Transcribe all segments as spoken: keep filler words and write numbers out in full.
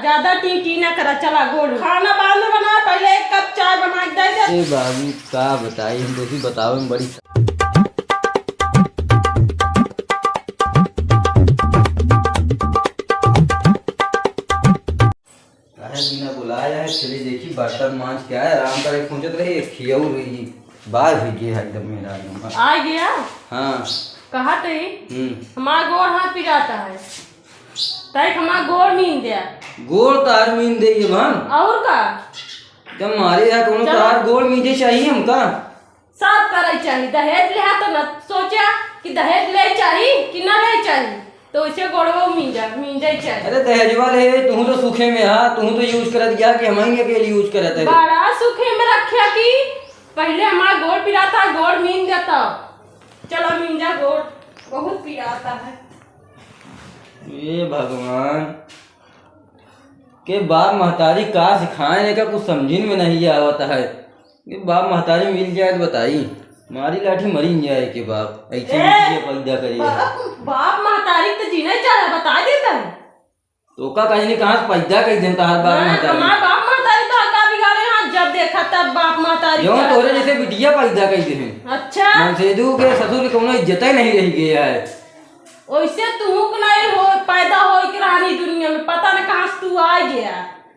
ज्यादा टी टी ना करा, चला गोड़। खाना बाद में बना, पहले एक कप चाय बना के दे दे। ए बाबू, का बताई, हम तो भी बतावे में बड़ी काहे बिना बुलाया है, चली देखी बर्तन मांज के आए, आराम करे पहुंचत रही, एक खियऊ रही, बाहर हुई गई है एकदम मेरा एकदम। आ गया? हाँ। कहा तई? हम्म। हमार गोड़ हाथ पिराता है, तई हमार गोड़ मीन दिया। गोड़ तार मीन दे ये भान। और का? जब मारे यहाँ कोनो चलो। तार गोड़ मीजे चाहिए हमका। सब करे चाही। दहेज लेहा तो न सोचा कि दहेज ले चाही कि ना ले चाही, तो उसे गोड़वा मींजा, मींजा ही चाही। अरे दहेजवा ले, तू तो सुखे में हा, तू तो use करत गया कि हम ही अकेले use करत है। बड़ा सुखे में रखे कि पहले हमारा गोड़ पिराता, गोड़ मीन जाता। चलो मींजा गोड़, बहुत पिराता है। ये भगवान के बाप महतारी का सिखाए ने का कुछ समझिन में नहीं आवत है। ये बाप महतारी मिल जाए तो बताई, मारी लाठी मरी जाए के बाप, ऐसे ए, बिटिया पैदा करी है। बाप, बाप महतारी तो जीना ही चाहे, बता देता है। तो का कहीं नहीं कहाँ से पैदा कर देता हर बाप हाँ, महतारी। हमार बाप महतारी तो का बिगाड़े हैं, जब देखा तब बाप महतारी जो करत तोरे हैं। जैसे बिटिया पैदा कर दे हैं। अच्छा। मनसेदू के ससुर के कोनो इज्जत ही नहीं रह गया है। ओइसे तुहू के नहीं हो, पैदा होई के रहनी दुनिया में, पता न कहाँ से तू आ गया।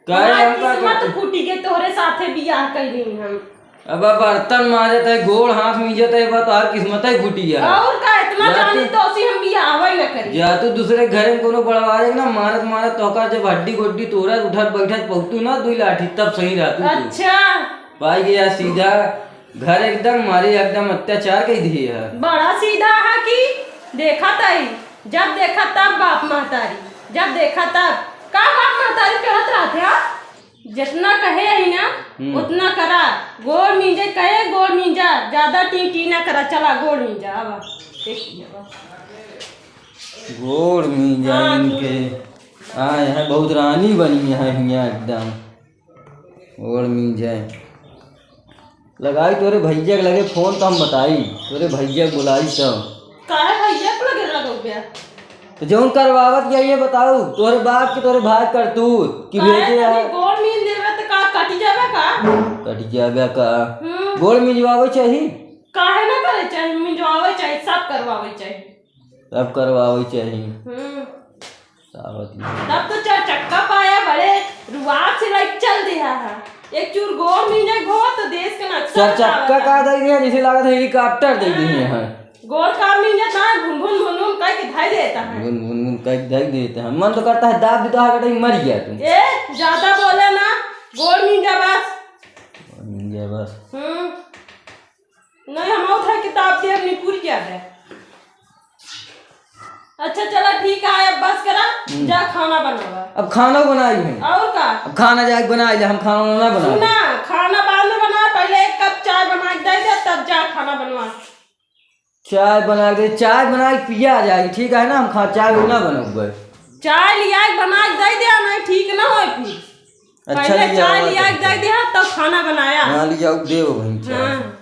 काहे हमार हम का किस्मत करते? फूटी के तोहरे साथे बियाह कैली हम। अब, अब बर्तन मांजत है, गोड़ हाथ मीजत है, बा तोहार किस्मत है फूटी है। और का, इतना या जानी तू तो सी हम बियाह न करी। या तू दूसरे घर में कोनो बड़वारे ना मारत मारत तोहका जब हड्डी गोड्डी तोड़त उठत बैठत पहुँचतू ना दुई लाठी तब सही रहतू तू। अच्छा। पाई गया सीधा घर एकदम मारे एकदम अत्याचार कई दिए है। बड़ा सीधा है कि देखा तई, जब देखा तब बाप महतारी, जब देखा तब का बाप महतारी करत रहते हैं? जितना कहे ही ना, हम्म। उतना करा। गोड़ मींजे कहे, गोड़ मींजा, ज्यादा टी टी ना करा, चला गोड़ मींजा। अब देखिए, अब। गोड़ मींजा हाँ, इनके। हाँ, यहाँ बहुत रानी बनी है हियाँ एकदम। गोड़ मींजे। लगाई तोरे भैया के लगे फोन तो हम बताई, तोरे भैया के बुलाई तो। काहे भैया के लगे लगौबे? तो जौन करवावत गया ये बताऊ, तोरे बाप के तोरे भाई करतूत कि काहे भेजे तनी है। गोड़ मीन देवे तो का कटि जाबे का? कटि जाबे का? हम्म। गोड़ मिंजवावे चाही। काहे ना करे चाही, मिंजवावे चाही, सब करवावे चाही। सब करवावे चाही। हम्म। सावत में। तब तो चार चक्का पाया बड़े रुआब से लाइक चल दिया है। एक चूर गोड़ मिल जाए घो तो देश के नक्शा चार चक्का का दे दिया, जैसे लागत है हेलीकॉप्टर दे दिए हैं। गोड़ का मिल जाता है, भुन भुन भुन भुन करके धाई देता है। भुन भुन भुन करके धाई देता है। मन तो करता है दाब देता है, कहीं मर गया तू। ए, ज्यादा बोले ना, गोड़ मिल जा बस। गोड़ मिल जा बस। हम्म। नहीं, हम उठा के दाब दे, अपनी पूरी क्या है। अच्छा, चला, ठीक है, अब बस करा, हम्म। जा खाना बनावा। अब खाना बनाई है। और का? अब खाना जाके बनाई ले, हम खाना ना बनाई। सुना, खाना बाद में बना, पहले एक कप चाय बना के दे दे, तब जा खाना बनवा। चाय बना के दे, चाय बना के पिया जाए, ठीक है ना? हम खा, चाय ना बनौबे। चाय लिया के बना के दे दे, नहीं ठीक ना होए फिर। अच्छा, पहले लिया चाय हुआ लिया तो। के दे दिया, तब खाना बनाया। हाँ, लिया के देव भाई चाय। हाँ।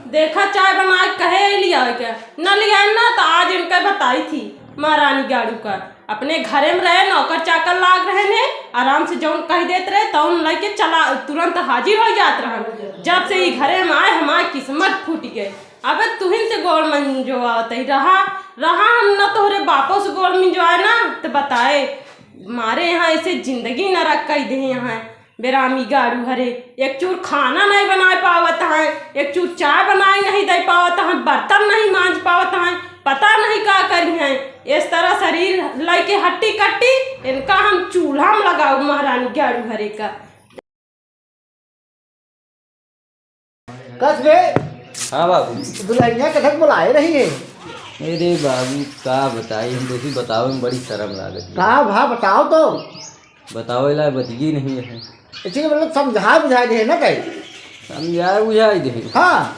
देखा, चाय बना के कहे लिया के, न लिया ना, तो आज इनका बताई थी महारानी गाड़ू का। अपने घरे में रहे, नौकर चाकर लाग रहे ने, आराम से जौन कह देत रहे, तौन लेके चला, तुरंत हाजिर हो जात रहन। जब से ई घरे में आए, हमार किस्मत फूट गए। अबे तुहिन से गोड़ मंजवावत ही रहा, रहा हम न तोहरे बापो से गोड़ मंजवाए ना, तो बताए, मारे यहाँ ऐसे जिंदगी नरक कई दे यहाँ। बेरामी गाड़ू हरे, एक चूर खाना नहीं बनाए पावत हैं, एक चूर चाय बनाए नहीं दे पावत हैं, बर्तन नहीं मांज पावत हैं, पता नहीं का करी हैं। इस तरह शरीर लइके हट्टी कट्टी, इनका हम चूल्हा में लगाऊ महारानी गाड़ू हरे का। कस बे? हाँ बाबू। दुल्हनिया कथक बुलाए रही है। अरे बाबू, का बताई, हम तो भी बतावे में बड़ी शर्म लागत है। का भा बताओ तो। बतावे ला बतिये नहीं है। इसी के मतलब समझा बुझा दे ना कहीं। समझा बुझाई दे। हाँ।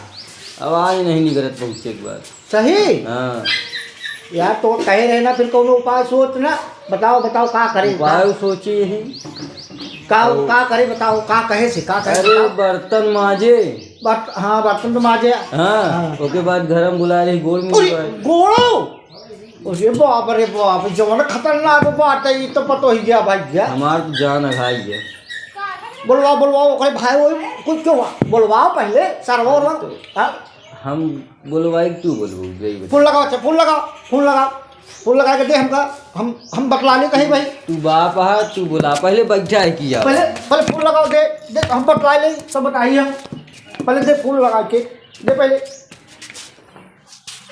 आवाज नहीं निकलत पहुँचे के बाद। सही? हाँ। यार तो कहे रहे ना, फिर कौनो उपाय सोच ना। बताओ, बताओ का करे, उपाय का? सोचे ही। का, तो का करे बताओ, का कहे से, का कहे अरे बताओ? बर्तन माजे। बर्त-, हाँ, बर्तन तो माजे। हाँ, हाँ। ओके बाद घर में बुला रही, गोड़ में अरे, बुला रही। गोड़ो? अरे बाप रे बाप, जवन खतरनाक बात है, ई तो पतो ही गया भैया। हमार तो जान अघाई है। बोलवाओ, बोलवाओ, ओकरे भाई, वो कुछ क्यों हुआ? बोलवाओ पहले, सरवा, बोलवाओ। हाँ? हम बोलवाई, तू बोलबू, यही बता। फोन लगाओ, अच्छा, फोन लगाओ, फोन लगाओ, फोन लगा के दे हमका, हम, हम बतला ले कहीं भाई। तू बाप है, तू बोला, पहले बैठा है किया। पहले, पहले फोन लगाओ, दे, दे, हम बतला ले, सब बताइए हम। पहले दे फोन लगा के, दे पहले।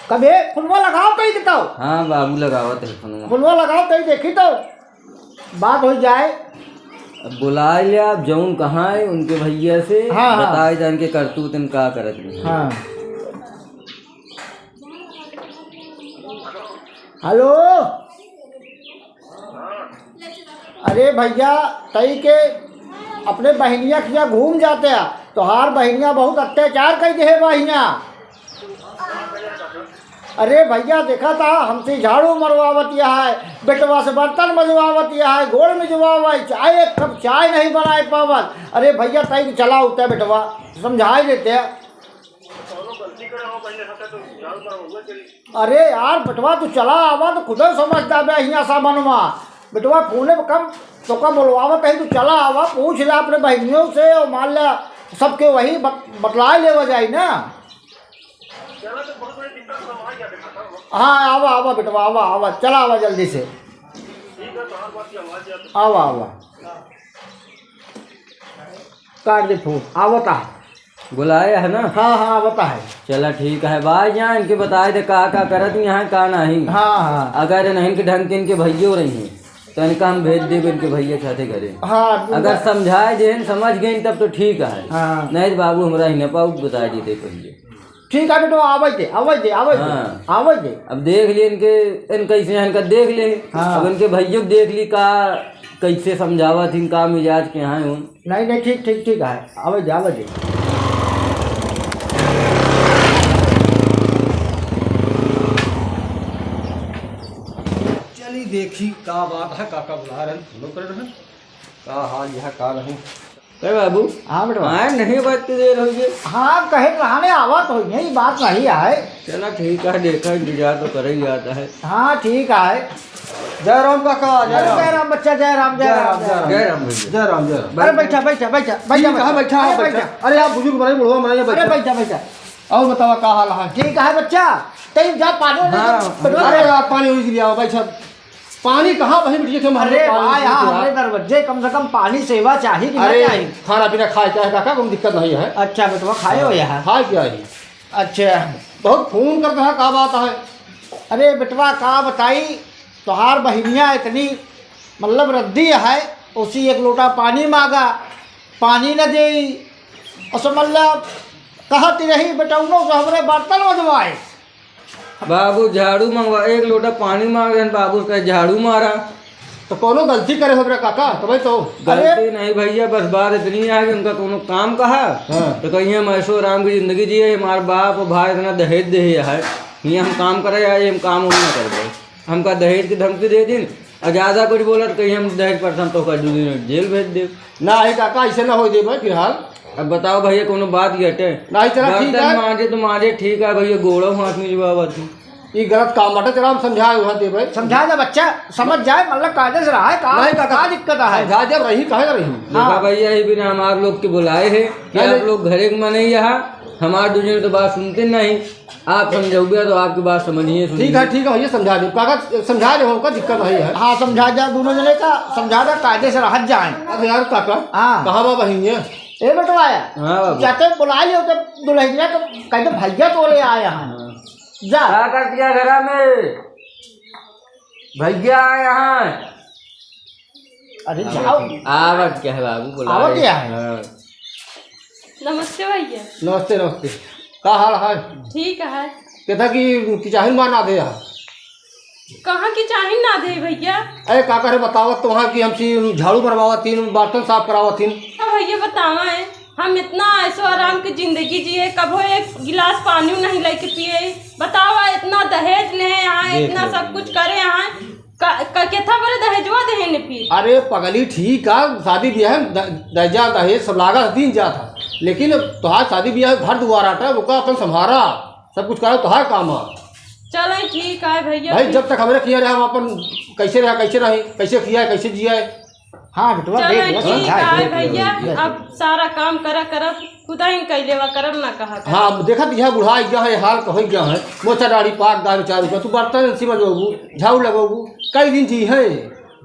कबे फोनवा लगाओ तो ही देता हो। हाँ बाबू, लगावत है फोनवा। फोनवा लगाओ तो ही देखी तो बात हो जाए। अब बुलाए ले आप जौन कहाँ है उनके भैया से, हाँ, हाँ। बताए जान के करतूत इन का करत नहीं। हाँ। हेलो। अरे भैया, तई के अपने बहिनिया के यहाँ घूम जाते हैं, तोहार बहिनिया बहुत अत्याचार कर दे है बहिनिया। अरे भैया, देखा था हमसे झाड़ू मरवावत यह है, बेटवा से बर्तन मजवावत यह है, गोड़ मिजवावे, चाय, एक कप चाय नहीं बनाए पावत। अरे भैया, तई के चला उठते बेटवा, समझाए देते हैं। अरे यार बेटवा, तू चला आवा तो खुदे समझ जाबे हियाँ सामानवा। बेटवा, फोने पे कम तोका बोलवावत है, तू चला आवा, पूछ ले अपने बहनियों से और मान ले सबके वही बत-, बतलाए लेवा जाई ना। हाँ, आवा, आवा बेटवा, आवा, आवा, चला आवा जल्दी से। आवा, आवा। काट दे फोन, आवता है। बुलाए है ना? हाँ, हाँ, आवता है। चला ठीक है भाई, यहाँ इनके बताए दे का का करत यहाँ का नहीं। हाँ, हाँ। अगर नहीं के ढंग के इनके भैयो रही हैं, तो इनका हम भेज देब इनके भैया साथे घरे। हाँ, अगर समझाए देन, समझ गए तब तो ठीक है। हाँ। नहीं तो बाबू हमरा ही न पाऊ, बताए देते पहले। ठीक है बेटवा, आवे दे, आवे दे, आवे दे, हाँ। आवे दे। अब देख लिए इनके, इन कैसे हैं, इनका देख ले। हाँ। अब इनके भैया को देख ली का, कैसे समझावा थी, का मिजाज के हैं उन। नहीं, नहीं, ठीक, ठीक, ठीक है, आवे दे, आवे दे। चली देखी का बात है, काका बुला रहे हैं, फोन कर रहे हैं, का हाल यह का नहीं। ए बाबू। हाँ बेटवा। आए नहीं बात की देर हो गई। हाँ, कहे रहने आवत हो, यही बात नहीं आए। चला ठीक है, देखा इंतजार तो करे ही जाता है। हाँ, ठीक है। जय राम काका, जय अरे राम। जय राम बच्चा, जय राम, जय जय राम, राम, जय जय राम। राम। जय राम भैया। जय राम, जय राम। अरे बैठा, बैठा, बैठा, बैठा, ठीक है, बैठा। बैठा, हाँ, अरे बैठा। बुजुर्ग बड़े बुढ़वा मनाइए, अरे बैठा। बैठा, बैठा। और बतावा का हाल है? ठीक है बच्चा, तई जा पानी वानी हाँ, सब बैठवा अरे दे। यार, पानी उड़ी लिया, बैठा। पानी कहाँ वहीं बिटिया थे, हम अरे लोग पानी भाई, पीते हाँ, हैं। हमरे दरवाजे कम से कम पानी सेवा चाही कि ना अरे, चाही? खाना पीना खाए क्या है काका, कोई दिक्कत नहीं है। अच्छा बेटवा, खाए हो यहाँ? खाए क्या है? अच्छा। बहुत फोन करता है, का बात है? अरे बेटवा, का बताई, तोहार बहिनिया इतनी, मतलब, रद्दी है, उसी एक लोटा पानी मांगा, पानी न देई, और समझ ला, कहती रही, "बेटौनो से हमरे बर्तन मजवाए।" बाबू झाड़ू मंगवा, एक लोटा पानी मांग रहे हैं बाबू, कहे झाड़ू मारा। तो कोनो गलती करे हो बेटा काका, तबे तो। गलती अरे! नहीं भैया, बस बात इतनी है कि उनका कोनो काम कहा, हाँ। तो कहीं हम ऐशो आराम की जिंदगी जिए, हमारे बाप और भाई इतना दहेज दे है, ये हम काम करे आए, हम काम उम ना कर दे। हमका दहेज की धमकी दे दिन, और ज्यादा कुछ बोला तो कहीं हम दहेज पर हम तो कर दू दिन जेल भेज दे। ना, हे काका, ऐसे ना होए देबे फिलहाल। अब बताओ भैया, कोनो बात ही हटे? नहीं, चला, ठीक बर्तन है। मांजे तो मांजे, ठीक है भैया, गोड़ो हाथ में जुआवत है। ई गलत काम बाटे, चला, हम समझाए वहाँ देबे। समझा दे बच्चा, समझ जाए, मतलब, कायदे से रहा है, का, नहीं, काका, का दिक्कत है? समझा दे, रही, काहे रही? देखा हाँ। भैया, ये बिना हमार लोग के बुलाए हैं कि नहीं, आप नहीं। लोग घरे के मने यहाँ, हमार दूजन तो बात सुनते नहीं। आप समझाओगे तो आपकी बात समझिए, सुनिए। ठीक है, ठीक है भैया, समझा दे। काका, समझा दे, हमका दिक्कत नहीं है। हाँ, समझा दे, दोनों जने का समझा दे, कायदे से रहत जाए। अब यार काका, हाँ। कहाँ बा बहिनिया? ए बेटवा आया। हाँ बाबू। जाते बुला लियो तो दुल्हनिया तो कहते भैया तोरे आए हैं। हाँ। जा। का कर दिया घरा में? भैया आए हैं। अरे जाओ। आवत क्या है बाबू, बुला आवत रहे। क्या है? हाँ। नमस्ते भैया। नमस्ते, नमस्ते। का हाल है? ठीक है। कहता कि, कि चाही मार ना दे यहाँ। कहाँ की चाही ना दे भैया? अरे का करे बतावत तो वहाँ कि हमसे झाड़ू मरवावत थीन, बर्तन साफ करावत थीन। अब भैया बतावा है, हम इतना ऐशो आराम की जिंदगी जिए, कबो एक गिलास पानी नहीं लेके पिए। बतावा, इतना दहेज ले आए, देख इतना लो। सब कुछ करे आए, क-, क-, केथा बरे दहेजवा देहे ने फिर? अरे पगली, ठीक है, शादी ब्याह में द-, दहेजा दहेज सब लागत दीन जात है, लेकिन तोहार शादी ब्याह घर दुआर आटा, ओका अपन संभारा, सब कुछ करा, तोहार काम है। चले, ठीक है भैया, भाई, ठीक। जब तक हमरे किया रहा, हम अपन कैसे रहा, कैसे रही, कैसे किया है, कैसे जिया है। हाँ, बेटवा, चले, देख लो, ठीक समझा है दे। भैया, अब सारा काम करा करब, खुदा ही कह लेवा करब ना कहा करब। हाँ, अब देखत यह बुढ़ा गया है, हाल कहो गया है, मोचा दाढ़ी पाक गया बेचारू का, तू बर्तन से मजबू, झाड़ू लगबू, कई दिन जी है।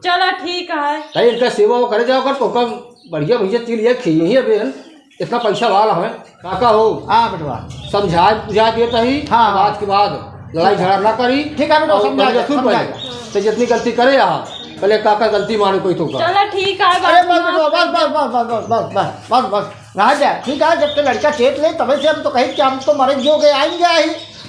चला ठीक है। भाई, इनका सेवा वो करे जाओ कर, तो कम बढ़िया भैया चीज ये खी यही अबे है, इतना पैसा वाला है, काका हो। हाँ बेटवा। समझा बुझा दिए तही, हाँ, हाँ। आज के बाद लड़ाई झगड़ा ना करी। ठीक है बेटा, और समझा बढ़िया दे, सुन समझा भाई, दे। तो जितनी गलती करे यहाँ, पहले काका गलती माने कोई तो का। चला ठीक है, अरे बात बस ना बेटवा, बस, बस, बस, रह जाए, ठीक है। जब तो लड़का चेत ले, तबे से हम तो कही कि हम तो मरे जो गए, आएंगे आई,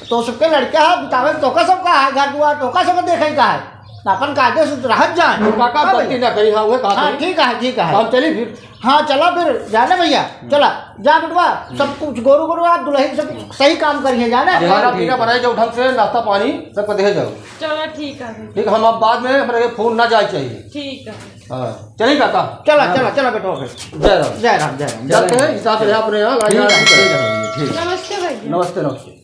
तो सबके लड़का है, बितावे तो का सबका है, घर दुआर तो का सब देखे का है, अपन कायदे से रहत जाए। काका, हाँ गलती भैया। ना करी, हाँ, वो कहा हाँ, करी। ठीक है, ठीक है। हम चली फिर। हाँ, चला फिर, जाने भैया, चला, जा बेटवा, सब कुछ गोरू गोरू, आप दुल्हन सब सही काम करिए, जाने। हाँ, खाना ठीक पीना है। बनाई जाओ ढंग से, नाश्ता पानी सबको दे जाओ। चला ठीक है। ठीक, हम अब बाद में हमारे फोन ना जाए चाहिए। ठीक है। हाँ, चलिए काका। चला, हाँ। चला, चला बेटवा फिर। जय राम। जय राम, जय राम, जय जाते राम। हैं, हिसाब से अपने यहाँ, ठीक है, ठीक है, ठीक है। नमस्ते भैया। नमस्ते, नमस्ते।